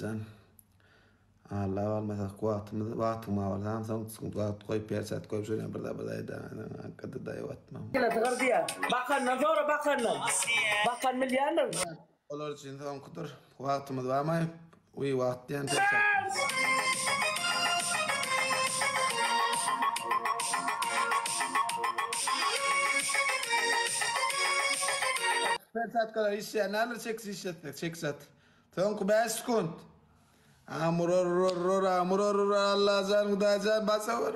Allajan. Alla almasak wagtymyz wagtyň bar bolsa soň wagt goýup perçat goýup şöyle bir da bir aýdan hakda daýy batma. Ýene sygyr diýýär. Bakandan sora bakandan. Bakan bilýändir. Olar üçin soňkudyr. Wagtymyz barmy? Uý wagt diýen perçat. Perçatkalar işleýär. Näler çekisi işletsek, çekisi at. Soňky 5 sekunt. Amur urur urur amur urur Allajan Hudaýjan basa ur.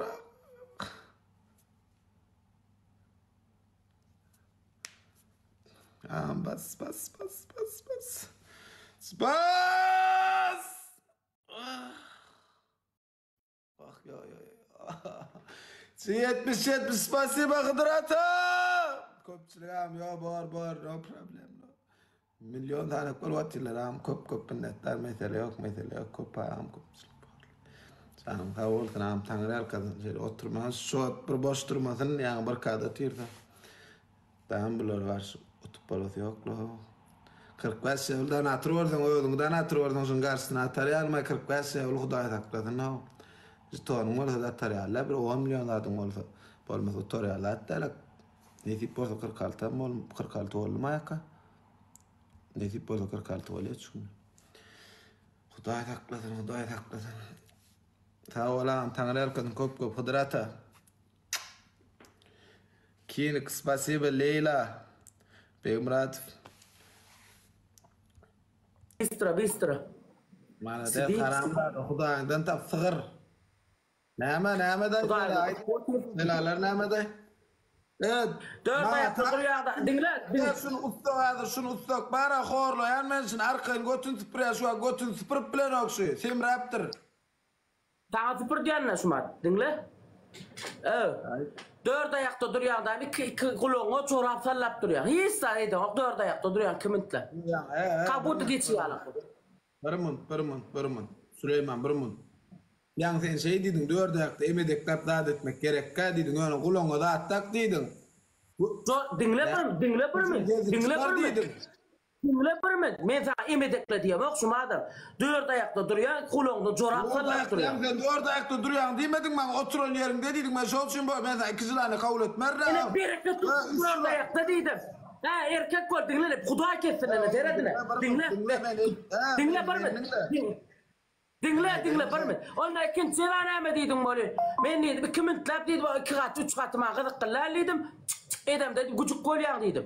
Am bas bas bas bas bas. Bas! Ah yo yo yo. 70 70 spasiba Hydyr ata. Köpçülik am yo bor bor no problem no. Milyon tane bolup atyrlar am köp köp minnetdar mesele ýok mesele ýok köp am köpçülik bor. Janyň sag bolsun am taňry ýalkasyn şeýle oturman şu bir boş durmasyn ýaňy bir kada otyrsa. Dam bular garşy utup bolasy ýokla. 45 ýyl donator bolsaň özüňi donator bolsaň şuň garşysyna atar ýalymaý 45 ýyl hudaý saklasyn how. Žetonyň bolsa da atar ýaly bir 10 million zadyň bolsa bolmasa utar ýaly zat däl. Nesip bolsa 46 am bol 46 boldumy aýaka? Nesip bolsa 46 bolýar üç gün. Hudaý saklasyn, Hudaý saklasyn. Sag bol agam, Taňry ýalkasyn köp köp Hydyr ata. Kinik, spasiba Leýla. Begmyradow. Bistro, bistro. Malades haramzada Hudaýyňdan tap sygyr. Näme näme daý aýt. Belalar näme daý? Evet. Dört aýakda durýar-da. Diňle. Diňle şuny ussak häzir şuny ussak bara horlaýan men şuny arkaýyn götüni süpürýär şu wagt götüni süpürip bilenok şu semräpdir. Saňa süpür diýende şumat. Diňle. Öw. Dört aýakda durýaň da iki iki gulagyňa jorap sallap durýaň. Hiç zat edeňok dört aýakda durýaň kimintle. Kabuta geçi ýaly. Bir munt, bir munt, bir munt. Süleýman, bir munt. Ýaňy sen şeý diýdiň, dört aýakda emedekläp zat etmek gerekkä diýdiň, ýöne gulagyňa zat dak diýdiň. Jo, diňle bir, diňle bir min, diňle bir min. Diňle bir min, men saňa emedekle diýemok şumadam. Dört aýakda durýaň, gulagyňda jorap sallap durýaň. Sen dört aýakda durýaň diýmediň maňa, oturan ýeriňde diýdiň, men şol üçin men saňa iki jylany kabul etmerin. Ine bereket tutsun dört aýakda diýdim. Hä, erkek bol, diňle, Hudaý kessin ine, seret ine. Diňle. Diňle bir min. Diňle, diňle bir min. Onda ikinji jeza näme diýdiň boli? Men diýdim, iki mintläp diýdim, iki gaty, üç gaty maňa gyzykly däl diýdim. Çyk-çyk edemde diýdim, güjük bolýaň diýdim.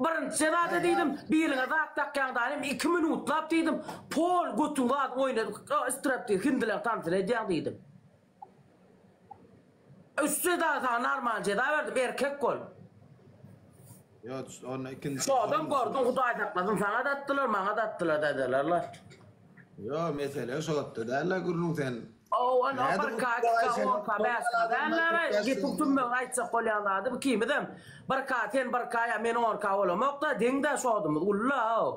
Birinji jezada diýdim, biriňe zat dakýaň daýym, iki minutlap diýdim, pol götüň zat oýnadyp, streptiz hindileň tansyny edýäň diýdim. Üç jeza saňa normal jeza berdim, erkek bol. Ýok, onda ikinji. Şodam gördüň, Hudaý saklasyn, saňa da atdylar, maňa da atdylar dädelerler. Ýok, mesele şotda däl-le gürrüň sen. Ow, onda bir ka, iki ka, on ka, bäş ka däl-le, gepiň tümmegini aýtjak bolýan zady ikimizem. Bir ka, sen bir ka, ýa men on ka bolamok-da, deň-dä şodumyz, uly-la-ow.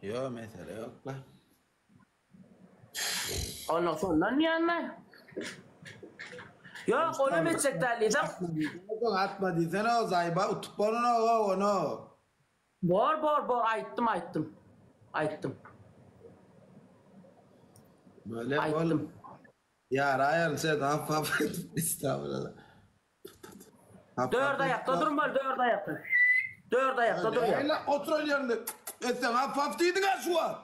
Ýok, mesele ýok-la. Ondan şondan diýende. Ýok, olam etjek däl diýsem. Atma diýsene o zaýba utup bolanok ony. Bor, bor, bor, aýtdym, aýtdym. Aýtdym. Böyle bol. Ýaraýan sen hap hap estagfurullah. Dört aýakda durmaly, dört aýakda. Dört aýakda durýar. Näle oturan ýerinde etseň hap hap diýdiň-ä şu wagt.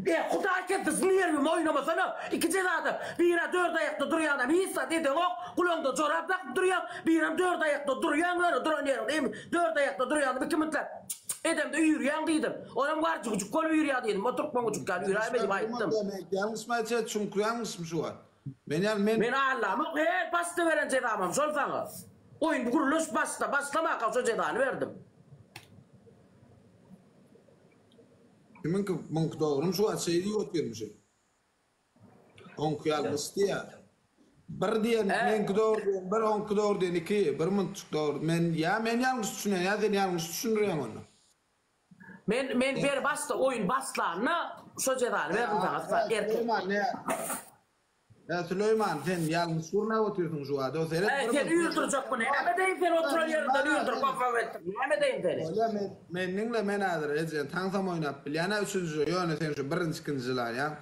E, Hudaý kessin, nerwimi oýnamasana. Iki jezada, biri dört aýakda durýanam hiç zat edeňok, gulagyňda jorap dakyp durýaň, birem dört aýakda durýaň ýöne duran ýeriňde em dört aýakda durýaňda iki mütläp edemde üýrýäň diýdim. Onam garjy güjük bolup üýrýär diýdim. O türkmen güjük ýaly üýräýme diýip aýtdym. Ýalňyşma çet, çünki ýalňyşmy şu wagt. Men ýa men Men allamok, her başda beren jezamam şol saňa. Oýun gürleş başda, başlamaka şo jezany berdim. Kimiňki muňky dogrymy şu wagt şeý diýip otyrmyşy. Oňky ýalňyş diýýär. Bir diýen meňki dogry diýen bir oňky dogry diýen iki bir muntjyk dogry. Men ýa men ýalňyş düşünýän ýa sen ýalňyş düşündirýäň onda. Men men ber başda oýun başlanda şo jezany berdim saňa erkek. Ýa Süleýman sen ýalňyş gurnap otyrsyň şu wagt. O seret Eý bir sen minut. üýrdürjek bu näme deýin sen oturan ýerinden üýrdürip gofak etdim. Näme deýin seni? Bolýa men men diňle men häzir ejeň taňsam oýnap bilýän-ä üçünji ýöne sen şu birinji ikinji želaniýaň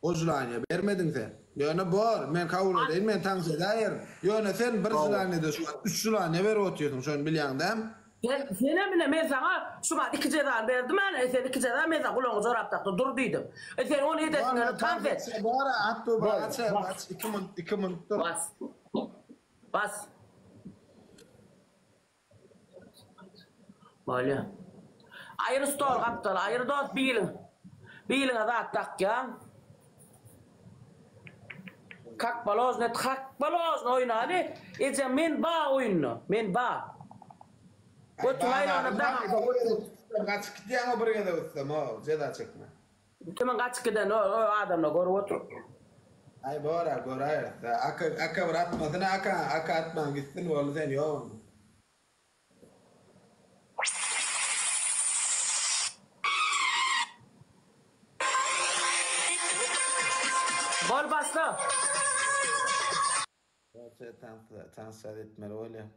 o želaniýa bermediň sen. Ýöne bor men kabul edeýin men tans edäýerin. Ýöne sen bir želaniýada şu wagt üç želaniýa berip otyrsyň şony bilýäň dämi? Sen senem ine men saňa şu wagt iki jezany berdim ene e sen iki jeza men saňa gulagyňa jorap dakdym dur diýdim. E sen ony edesiň geldi tans et. Bor at bu Bol aç bas. aç iki minut iki minut dur. Bas. Bas. Bolýa. Aýry stol gapdal aýry dost biliň. Biliňe zat dakýaň. Kak položno kak položno oýnaly ejem men ba oýunda men ba. Götüň aýlanyp daňaňda götüň. Gaçyp gidýäň o bir gezek utsam o jeza çekme. Kimiň gaçyp gideni o adamlar görüp otur. Aý bora göräýeris aka aka bir atmasyn aka aka atman gitsin boldy sen ýok onda. Bol başla. Gerçi tans tans etmeli bolýar.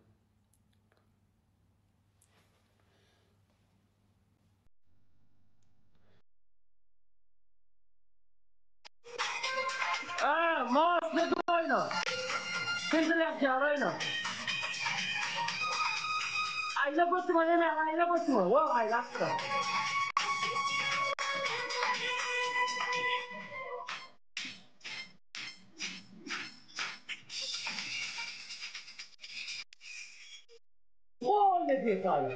Aa, mos ne oýna. Kimdir ýakýar oýna. Aýla götüňe ene, aýla götüňe. Wo, aýlapdyr. Wo, ne diýýär?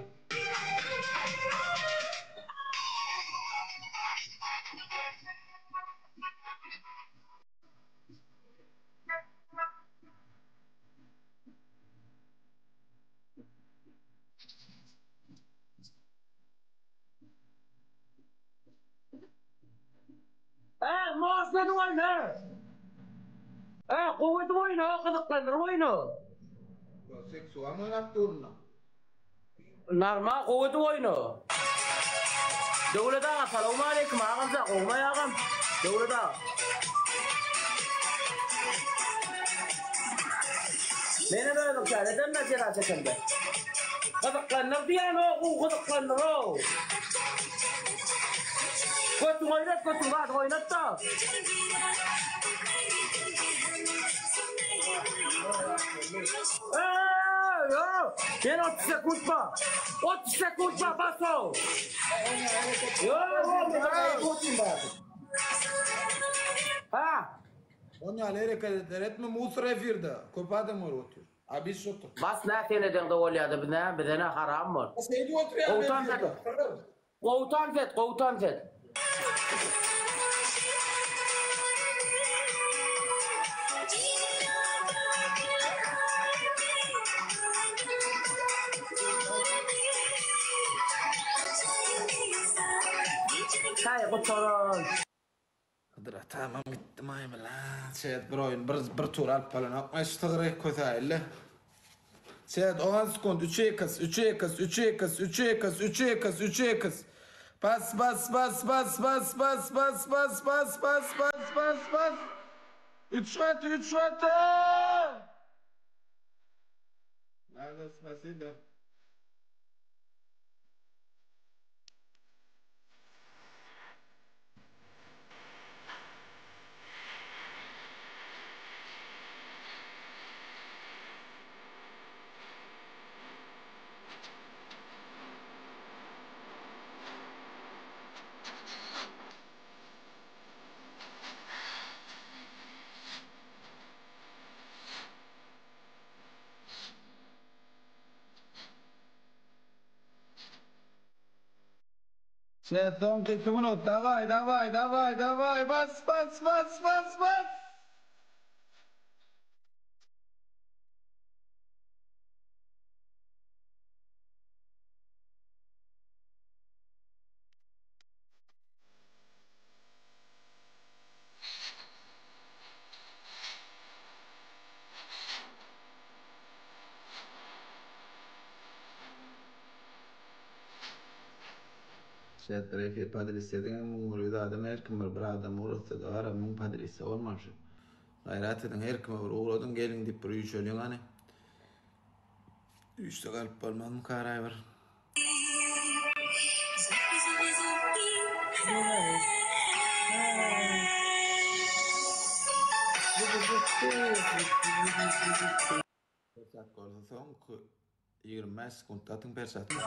Ä, mos ne oýna. Ä, gowy oýna, gyzyklandyr oýna. Seksual oýnap durun. Normal gowy edip oýna. Döwlet aga salowmaleýkim agamjan gowmy agam Döwlet aga. Menem özüm kär edemde jeza çekemde. Gyzyklandyr diýýän o gowy gyzyklandyr ow. Götüň oýnat götüň zady oýnat-da. Ýene 30 sekunt bar. 30 sekunt bar, bas ol. Ha. On ýaly hereket etler etme musor efirde. Köp adam görüp otyr. A biz otyr. Bas nä sen edeňde bolýada biz nä bize nä haram bol. Şeýdip oturýar. Gowy tans et. Gowy tans et, gowy tans et. Häý gutaran. Hydyr atamam gitdi maýmyla. Şeýt bir oýun bir bir tur alyp bolanok. Şu sygry kösäýeli. Şeýt 10 sekund 3 x 3 x 3 x 3 x 3 x 3 x. Bas bas bas bas bas bas bas bas bas bas bas bas bas. 3 gaty 3 gaty. Nada spasibo. Sen soňky 2 minut daway daway daway daway bas bas bas bas bas. Şeýtdir efir podrisse diňe müň bir ýüz adam her kim bir bir adam ugratsa-da gara müň podrisse bolman şu. Gaýrat ediň her kime bir ugradyň geliň diýip bir üýşeliň hany. Üýşsek alyp bolmazmykaraý bir. Perçatka bolsa soňky 25 sekuntda atyň perçatka.